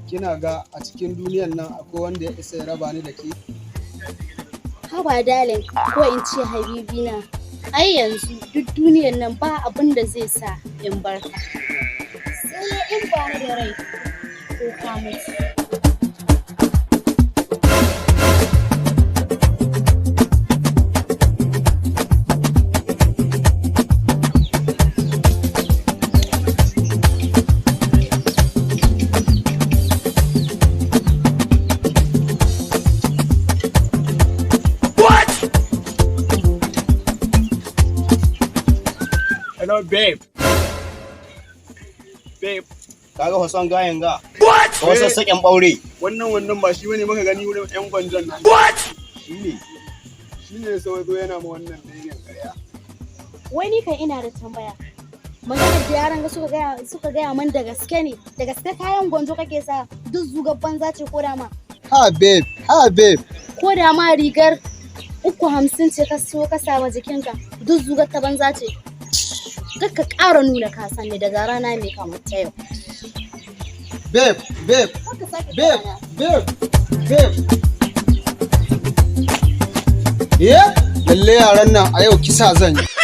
Kina ga a cikin duniyan nan akwai wanda ya isa ya raba ni da ke? Haba darling, ko in ce habibina. Ai yanzu duk duniyan nan ba abin da zai sa in barka. Sai dai in ba ni da rai ko ka mutu. Hello, babe. Babe. Kaga hoson gayen ga? What? Ka wasu sakin ɓaure. Wannan ba shi bane muka gani wurin yan gwanjon nan. Shi ne. Shi ne sai zo yana ma wannan baby karya. Wai ni kan ina da tambaya. Maganar da yaran ga suka gaya min da gaske ne, da gaske kayan gwanjo kake sa duk zugar banza ce ko da ma. Ha babe, ha babe. Ko da ma rigar 350 ce ka so ka sa wa jikinka, duk zugar ta banza ce. Kar ka ƙara nuna ka san ni daga rana mai kamar ta yau. Babe, babe, Kar ka sake babe, kira na. Babe, babe. Yeah? Lalle yaran nan a yau kisa zan yi.